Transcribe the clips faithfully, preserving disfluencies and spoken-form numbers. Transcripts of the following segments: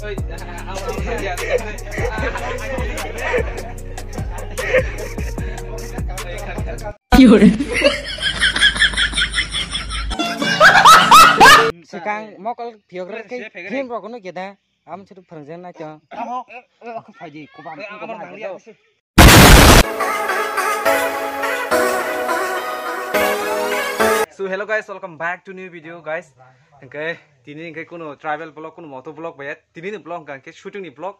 Sikang mokol phiyok rwkhe film rok no geda. Am chwrwk phwrwngjaknai chwng. Amo, eh, eh, ako phaidi, kubam, eh, kubam amo hai nangya. So hello guys, welcome back to new video guys. Hingke tini hingke kuno travel vlog, kuno moto vlog baya. Tini ni vlog hingke shooting ni vlog.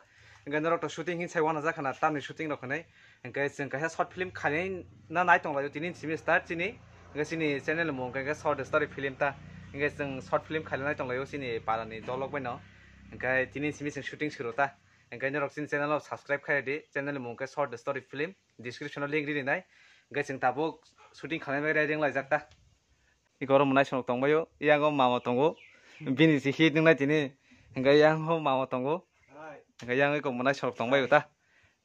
Hingke norok to shooting hin sai wana jakana, tamni shooting rok hinai. Hingke chwng kaisa short film khaina nai tonglaio tini simi start chini. Hingke chini channel ni mung hingke short story film ta. Hingke chwng short film khaina nai tonglaio chini para ni dolok bai no. Hingke tini simi chwng shooting suru ta. Hingke norok chini channel o subscribe khai di. Channel ni mung hingke short story film. Description o link ri rinai. Hingke chwng tabuk shooting khaina bai ready wng laijak ta. Iko oro mwnaisong tongbaio, yang o mama tongo. Bini si hit wngnai tini. Hingke yang o mama tongo. Hingke yang iko mwnaisong tongbaio ta.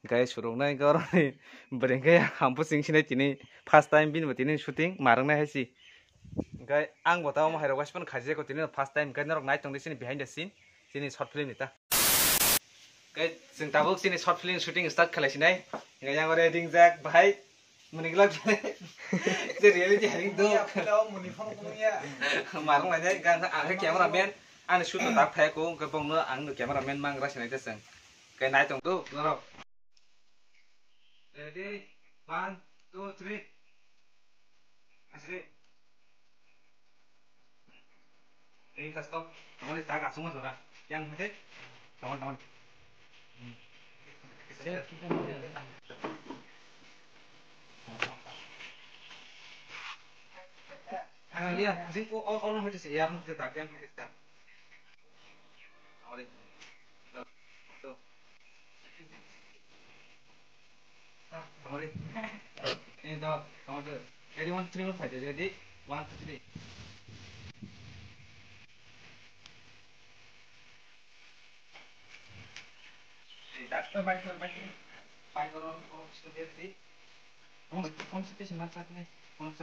Hingke suruknai hingke oro ni bwrwi hingke hampu sing sinai tini. First time bini bo tini shooting ma rwngnai hai si. Hingke ang bo ta omo hai rok waisa phano khaijak ko tini first time hingke norok nai tongdi sini behind the scene. Chini short film ni ta. Hingke chwng tabuk chini short film shooting start khlai sinai. Hingke yang ore ringjak bahai. Muni glak je reality haring do. Muni phone kuya. Marung lai jai gang ang khe camera man. Ani shoot tak phai ko hingke bong no ang camera man mang ra sinai ta chwng. Hingke nai tong do norok. Ready? One, two, three. Asri. Ini tas to. Kamu tak asung mas ora. Yang mesti. Kamu, kamu. Hmm. Ah, iya, sih, oh, oh, oh, mesti sih, ya, mesti tak, yang mesti tak. Kamu. Tuh. Ready, one, three, four, five. Ready? One, two, three. Hey, that's the bike, bike. Bike, ready? Phone, phone situation, not that, phone.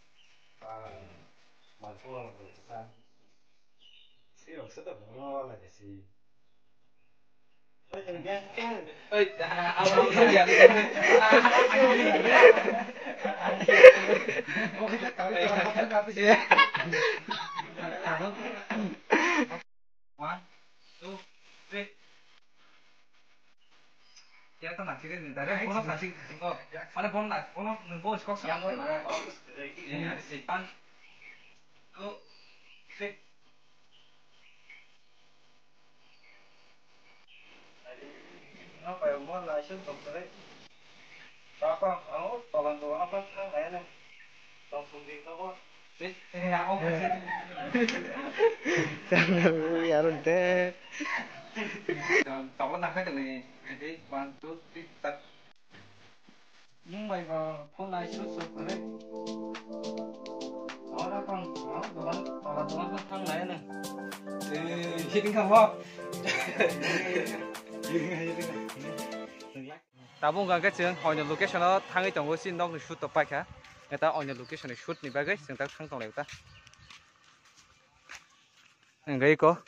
One, two, three. Ya ta na kiri ni direct bono sa si ko. Mane bono na bono nung bono kok sa. Yang bono. One, two, three. No pai mo la shu tok tare. Papa, ang tolang ko apa nang nai na. Tong sung ding no. Tang na u yarun te. Tong na khai tong ni. One, two, three, start. Nwng bai ba phone nai suk suk kwrwi. Ora pang, ora dogan, ora dogan pang thang nai na. Eh, hiring kha bo. Tabuk hwnkha khe chwng oino location o thangwi tongo, chini nokni shoot tok paikha. Eta oino location ni shoot ni bagwi chwng tak thang tonglai ta. Hwnkhe iko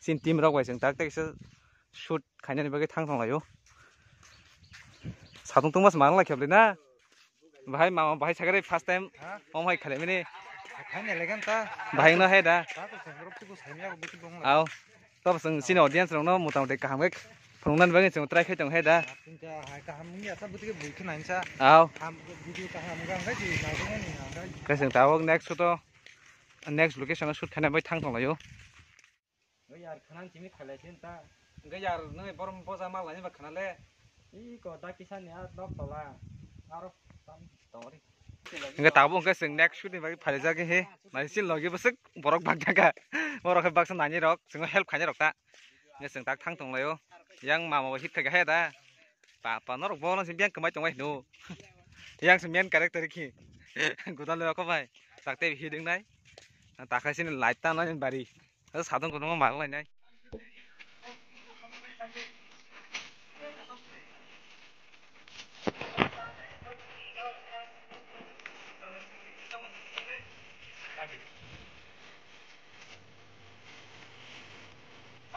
chini team rok bai chwng tak tak kisa shoot khainani bagwi thang tonglaio. Satung tungma se manglai kheblai na. Bahai mama bahai sakari first time. Ha? Mom hai khalimani. Khaina legan ta. Bahai no hai da. Ta to sengro tu ko saimya ko buti bong la. Au. To chwng chini audience rok no mota moti kaham khe phunuknani bagwi chwng try khai tong hai da. Tinta hai kaham ni asa buti ke bui khe nainsa. Au. Ham video kaham ga ngai di na ko ni na ga. Khe chwng tabuk next shoot o, next location o shoot khaina bai thang tonglaio. Oi yar, khana chini khailai sin ta. Hwnkhe yar, nwng borom boja ma laini ba khana le. I ko da kisa ni a nok tola. Aro tam tongri. Hwnkhe tabuk hwnkhe chwng next shoot ni bagwi phaijak he. Nai sin logi bwswk borok bakjak kha. Borok khe baksa nani rok, chwng help khainai rok ta. Hwnkhe chwng tak thang tonglaio. Yang mama bo hit kha he da. Papa norok bo nang sin biyang kwmai tongbai hino. Yang se main character khi. Godal le ko bai. Tak te hiding nai. Ta khai sin light ta nai bari. Sadon kono ma lainai.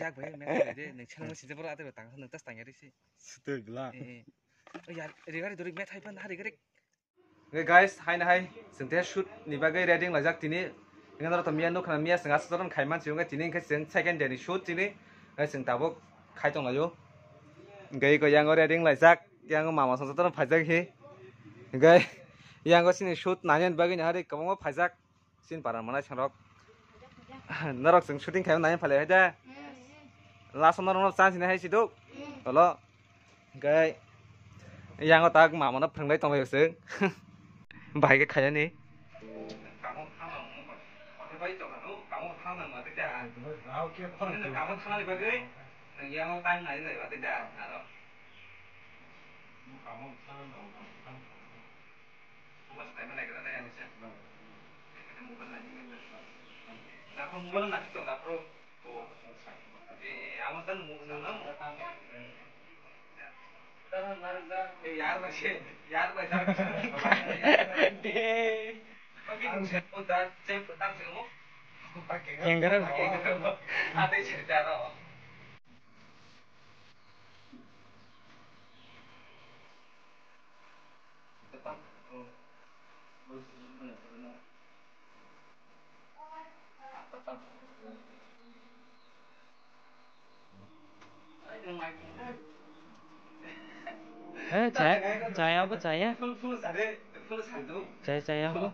yak bai mek de nung chang mo sinje boro ate tang nung tas tang yari si. Sute gla. Eh, eh. Oh, ya, rigari duri mek thai pan hari gari. Okay, guys, hai na hai, sing te shoot ni bagwi ready wng laijak tini. Hingke norok to miya nukha na miya sing aswk jotono khai mansi wngkha tini hingke sing second day ni shoot tini. Hingke sing tabuk khai tong laio. Hingke iko yango ready wng laijak, yango mama song jotono phaijak hi. Hingke yango sini shoot nani bagwi ni hari kwbangma phaijak. Sin para manai sangrok. Norok chwng shooting khaima nai phalai hai da. Last o norok no chance ni hai siduk. Tolo. Hingke yango tak mama no phwrwngbai tongbai chwng. Bahai khe khainani. Eh, chaya, chaya apa chaya? Chaya, chaya apa?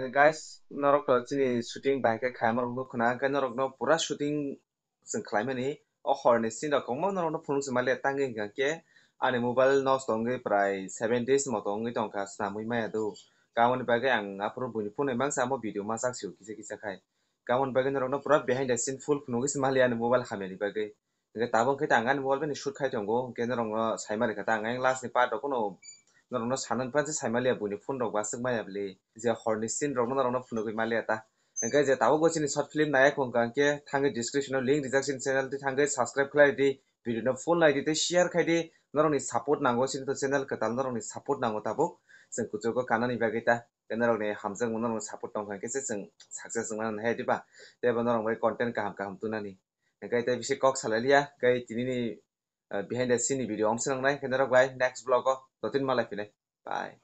Guys, norok to chini shooting bai khe khaima rok nukho na, hwnkhe norok no pura shooting chwng khlaimani o horni scene rok kwbangma norokno phunuk se maliya tangwi hwnkha khe ani mobile nosto wngwi prai seven days moto wngwi tongkha, swnamwi maya do. Tamoni bagwi ang aphuru buini phone bai mangsa amo video machak sio kisa kisa khai. Tamoni bagwi norokno pura behind the scene full phunugwi se maliya ani mobile hamyani bagwi. Hwnkhe tabuk khe ta ang ani mobile bai shoot khai tongo, hwnkhe norokno saima rikha ta ang ayang last ni part rok no norokno sanani phano se saimaliya buini phone rok bo aswk maya bwlwi. Je horni scene rokno norokno phunugwi maliya ta. Hingke je tabuk bo chini short film naiya khong kha, hingke thangwi description o link rijak chini channel, tei thangwi subscribe khlai di, video no full nai di tei share khai di, norokni support nango chini to channel kwtal, norokni support nango tabuk chwng kuchugo kanani bagwi ta, tei norokni hamjakmung norokni support tong kha hingke se chwng success wng mano hai diba, tei bo norok bai content kaham kaham tunani. Hingke tei bisi kok salai liya, hingke tini ni, ah, behind the scene ni video omsongnai, hingke norok bai next vlog o jotono malai phinai. Bye.